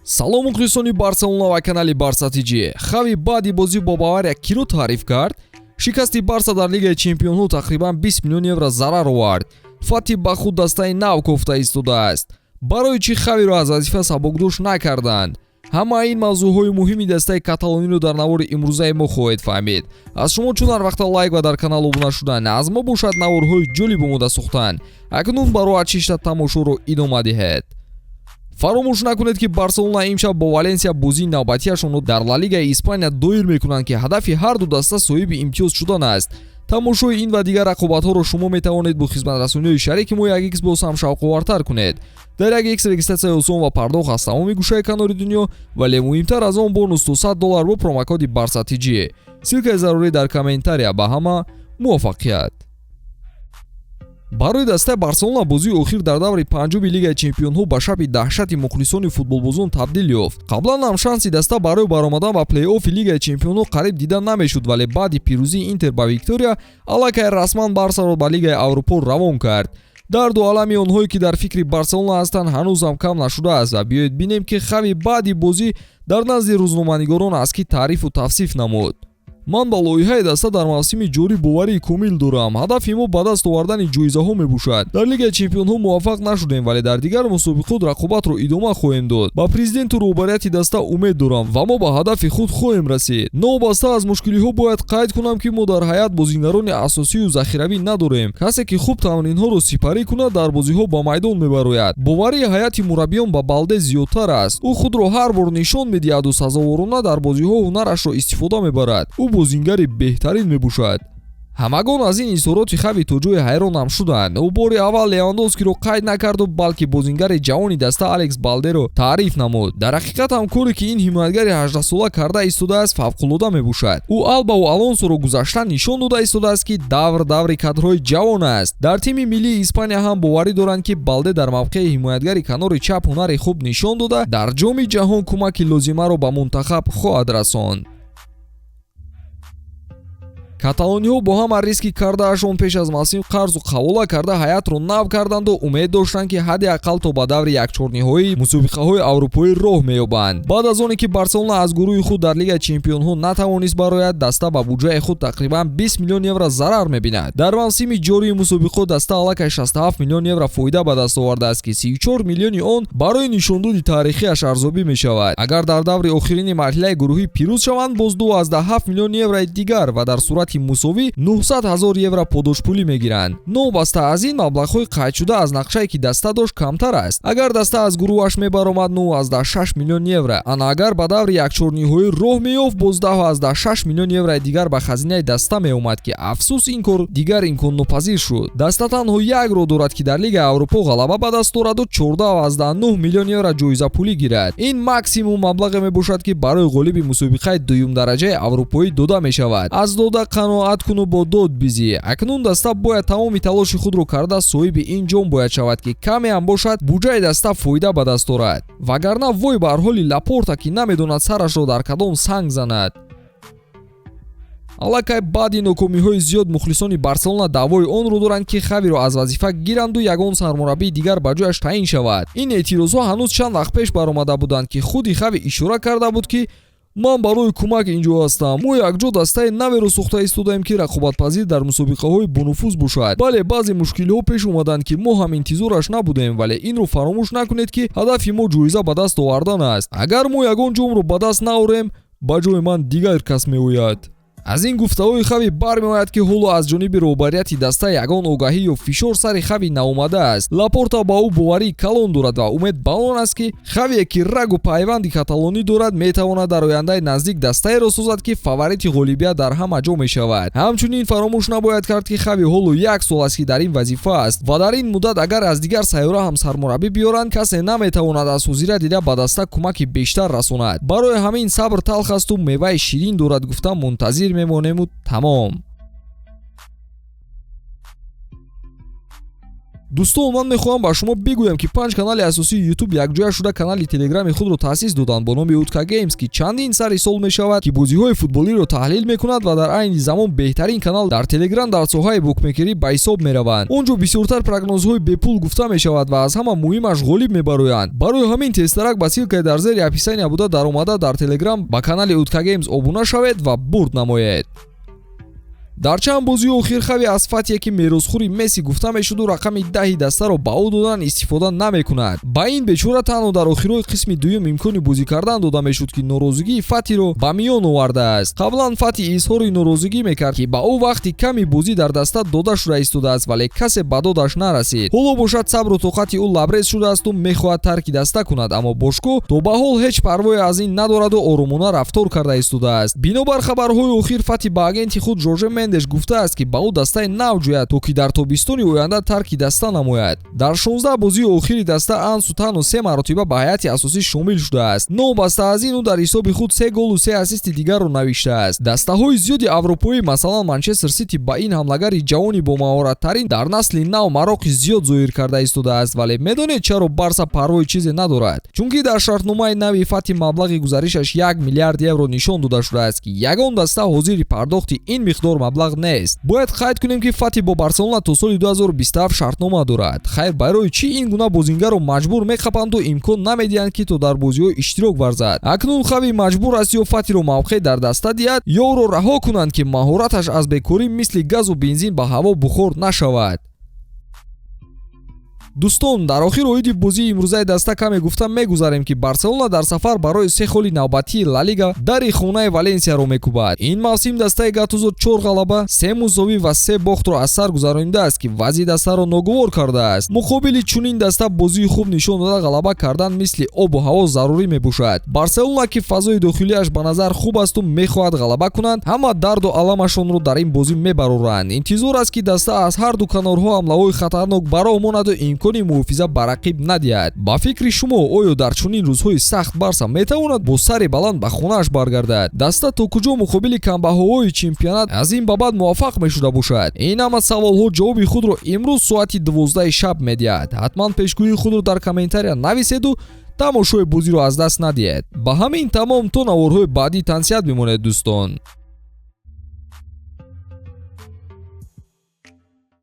Салом, мухлисони Барселона ва канали Барса ТЖ. Хави баъди бозӣ бо Бавария киро таъриф кард? Шикасти Барса дар Лигаи чемпионҳо тақрибан 20 миллион евро зарар овард. Фати ба худ дастаи нав кофта истодааст. Барои чӣ Хавиро аз вазифа сабукдӯш накарданд? Ҳамаи ин мавзӯъҳои муҳими дастаи каталониро дар навори имрӯзаи мо хоҳед фаҳмид. Аз шумо чун ҳар вақта лайк ва дар канал обуна шудан, аз мо бошад наворҳои ҷолиб омода сохтан. Акнун бароат шишта тамошоро идома диҳед. Фаромӯш накунед, ки Барселона имшаб бо Валенсия бозии навбатиашонро дар Ла Лигаи Испания доир мекунанд, ки ҳадафи ҳарду даста соҳиби имтиёз шудан аст. Тамошои ин ва дигар рақобатҳоро шумо метавонед бо хизматрасониҳои шарики мо 1x боз ҳам шавқовартар кунед. Дар 1x регистратсияи осон ва пардохт аз тамоми гӯшаи канори дунё, вале муҳимтар аз он бонус то $100 бо промокоди Барса ТЖ. Ссылкаи зарурӣ дар комментария. Ба ҳама муваффақият. Барои дастаи Барселона бозии охир дар даври панҷуми Лигаи чемпионҳо ба шаби даҳшати мухлисони футболбозон табдил ёфт. Қаблан ҳам шанси даста барои баромадан ба плей-оффи Лигаи чемпионҳо қариб дида намешуд, вале баъди пирӯзии Интер ба Виктория аллакай расман Барсаро ба Лигаи Аврупо равон кард. Дарду алами онҳое, ки дар фикри Барселона ҳастанд, ҳанӯзам кам нашудааст ва биёед бинем, ки Хави баъди бозӣ дар назди рӯзноманигорон аз кӣ таърифу тавсиф намуд. Ман ба лоиҳаи даста дар мавсими ҷорӣ боварии комил дорам. Ҳадафи мо ба даст овардани ҷоизаҳо мебошад. Дар Лигаи чемпионҳо муваффақ нашудем, вале дар дигар мусобиқот рақобатро идома хоҳем дод. Ба президенту роҳбарияти даста умед дорам ва мо ба ҳадафи худ хоҳем расид. Новобаста аз мушкилиҳо бояд қайд кунам, ки мо дар ҳайат бозингарони асосию захиравӣ надорем. Касе ки хуб тамринҳоро сипарӣ кунад, дар бозиҳо ба майдон мебарояд. Боварии ҳайати мураббиён ба Балде зиёдтар аст. Ӯ худро ҳар бор нишон медиҳаду сазоворона дар бозиҳо ҳунарашро истифода мебарад. Ӯ бозингари беҳтарин мебошад. Ҳамагон аз ин изҳороти Хави то ҷое ҳайронам шуданд. Ӯ бори аввал Левандовскиро қайд накарду, балки бозингари ҷавони даста Алекс Балдеро таъриф намуд. Дар ҳақиқат ҳам коре, ки ин ҳимоятгари 18сола карда истодааст, фавқулода мебошад. Ӯ Албаву Алонсоро гузашта нишон дода истодааст, ки давр даври кадрҳои ҷавон аст. Дар тими миллии Испания ҳам боварӣ доранд, ки Балде дар мавқеи ҳимоятгари канори чап ҳунари хуб нишон дода, дар Ҷоми ҷаҳон кӯмаки лозимаро ба мунтахаб хоҳад расонд. Каталониҳо бо ҳама риски кардаашон пеш аз мавсим қарзу қавола карда ҳайатро нав карданду умед доштанд, ки ҳадди ақал то ба даври якчорниҳоии мусобиқаҳои аврупоӣ роҳ меёбанд. Баъд аз оне ки Барселона аз гурӯҳи худ дар Лигаи чемпионҳо натавонист барояд, даста ба буҷаи худ тақрибан 20 миллион евро зарар мебинад. Дар мавсими ҷории мусобиқот даста аллакай 67 миллион евро фоида ба даст овардааст, ки 34 миллиони он барои нишондоди таърихиаш арзёбӣ мешавад. Агар дар даври охирини марҳилаи гурӯҳӣ пирӯз шаванд, боз 2,7 миллион еврои дигар ва дар сурати мусовӣ 900 ҳазор евро подошпулӣ мегиранд. Новобаста аз ин, маблағҳои қайдшуда аз нақшае, ки даста дошт, камтар аст. Агар даста аз гурӯҳаш мебаромад, 9,6 миллион евро, ана агар ба даври якчорниҳоӣ роҳ меёфт, боз 10,6 миллион еврои дигар ба хазинаи даста меомад, ки афсӯс, ин кор дигар имконнопазир шуд. Даста танҳо як роҳ дорад, ки дар Лигаи Аврупо ғалаба ба даст ораду 14,9 миллион евро ҷоизапулӣ гирад. Ин максимум маблағе мебошад, ки барои ғолиби мусобиқаи дуюмдараҷаи аврупоӣ дода мешавад. Аз дода қаноат куну бо дод бизӣ. Акнун даста бояд тамоми талоши худро карда соҳиби ин ҷом бояд шавад, ки каме ҳам бошад, буҷаи даста фоида ба даст орад. Вагарна вой бар ҳоли Лапорта, ки намедонад сарашро дар кадом санг занад. Аллакай баъди нокомиҳои зиёд мухлисони Барселона даъвои онро доранд, ки Хавиро аз вазифа гиранду ягон сармураббии дигар ба ҷояш таъин шавад. Ин эътирозҳо ҳанӯз чанд вақт пеш баромада буданд, ки худи Хави ишора карда буд, ки ман барои кӯмак инҷо ҳастам. Мо якҷо дастаи наверо сохта истодаем, ки рақобатпазир дар мусобиқаҳои бонуфуз бошад. Бале, баъзе мушкилиҳо пеш омаданд, ки мо ҳам интизораш набудем, вале инро фаромӯш накунед, ки ҳадафи мо ҷоиза ба даст овардан аст. Агар мо ягон ҷомро ба даст наорем, ба ҷои ман дигар кас меояд. Аз ин гуфтаҳои Хави бармеояд, ки ҳоло аз ҷониби роҳбарияти даста ягон огаҳӣ ё фишор сари Хави наомадааст. Лапорта ба ӯ боварии калон дорад ва умед ба он аст, ки Хавие, ки рагу пайванди каталонӣ дорад, метавонад дар ояндаи наздик дастаеро созад, ки фаворити ғолибият дар ҳама ҷо мешавад. Ҳамчунин фаромӯш набояд кард, ки Хави ҳоло як сол аст, ки дар ин вазифа аст ва дар ин муддат агар аз дигар сайёра ҳам сармураббӣ биёранд, касе наметавонад аз ҳозира дида ба даста кӯмаки бештар расонад. Барои ҳамин сабр талх асту меваи ширин дорад гуфта мунтазир мемонему тамом. Дӯстон, ман мехоҳам ба шумо бигӯям, ки панҷ канали асосии Ютуб якҷоя шуда канали Телеграми худро таъсис доданд бо номи Утка Геймс, ки чандин сари сол мешавад, ки бозиҳои футболиро таҳлил мекунад ва дар айни замон беҳтарин канал дар Телеграм дар соҳаи букмекерӣ ба ҳисоб мераванд. Он ҷо бисёртар прогнозҳои бепул гуфта мешавад ва аз ҳама муҳимаш, ғолиб мебароянд. Барои ҳамин тезтарак ба ссылка и дар зери описания буда даромада, дар Телеграм ба канали Утка Геймс обуна шавед ва бурд намоед. Дар чанд бозии охир Хави аз Фатие, ки меросхӯри Месси гуфта мешуду рақами 10-и дастаро ба ӯ додан, истифода намекунад. Ба ин бечора танҳо дар охирҳои қисми дуюм имкони бозӣ кардан дода мешуд, ки норозигии Фатиро ба миён овардааст. Қаблан Фати изҳори норозигӣ мекард, ки ба ӯ вақти ками бозӣ дар даста дода шуда истодааст, вале касе ба додаш нарасид. Ҳоло бошад, сабру тоқати ӯ лабрез шудаасту мехоҳад тарки даста кунад, аммо бошгоҳ то ба ҳол ҳеҷ парвое аз ин надораду оромона рафтор карда истодааст. Бинобар хабарҳои охир, Фати ба агенти худ Жорже Мендеш гуфтааст, ки ба ӯ дастаи нав ҷӯяд, то ки дар тобистони оянда тарки даста намояд. Дар 16 бозии охири даста Ансу танҳо се маротиба ба ҳайати асосӣ шомил шудааст. Новобаста аз ин, ӯ дар ҳисоби худ се голу се ассисти дигарро навиштааст. Дастаҳои зиёди аврупоӣ, масалан Манчестер Сити, ба ин ҳамлагари ҷавони бомаҳораттарин дар насли нав мароқи зиёд зоҳир карда истодааст. Вале медонед, чаро Барса парвои чизе надорад? Чунки дар шартномаи нави Фати маблағи гузаришаш 1 миллиард евро нишон дода шудааст, ки ягон даста ҳозири пардохти ин миқдор маблағ нест. Бояд қайд кунем, ки Фати бо Барселона то соли 2027 шартнома дорад. Хайр, барои чӣ ин гуна бозингарро маҷбур меқапанду имкон намедиҳанд, ки то дар бозиҳо иштирок варзад? Акнун Хави маҷбур аст ё Фатиро мавқеъ дар даста диҳад, ё ӯро раҳо кунанд, ки маҳораташ аз бекорӣ мисли газу бензин ба ҳаво бухор нашавад. Дӯстон, дар охир оиди бозии имрӯзаи даста каме гуфта мегузарем, ки Барселона дар сафар барои се холи навбатии Ла Лига дари хонаи Валенсияро мекӯбад. Ин мавсим дастаи Гатузо чор ғалаба, се мусовӣ ва се бохтро аз сар гузаронидааст, ки вазъи дастаро ногувор кардааст. Муқобили чунин даста бозии хуб нишон дода, ғалаба кардан мисли обу ҳаво зарурӣ мебошад. Барселона, ки фазои дохилиаш ба назар хуб асту мехоҳад ғалаба кунанд, ҳама дарду аламашонро дар ин бозӣ мебароранд. Интизор аст, ки даста аз ҳарду канорҳо ҳамлаҳои хатарнок ба роҳ монаду имкони муҳофиза ба рақиб надиҳад. Ба фикри шумо, оё дар чунин рӯзҳои сахт Барса метавонад бо сари баланд ба хонааш баргардад? Даста то куҷо муқобили камбаҳоҳои чемпионат аз ин ба баъд муваффақ мешуда бошад? Ин ҳама саволҳо ҷавоби худро имрӯз соати 12-и шаб медиҳад. Ҳатман пешгӯии худро дар комментария нависеду тамошои бозиро аз даст надиҳед. Ба ҳамин тамом, то наворҳои баъдӣ тансиҳат бимонед, дӯстон.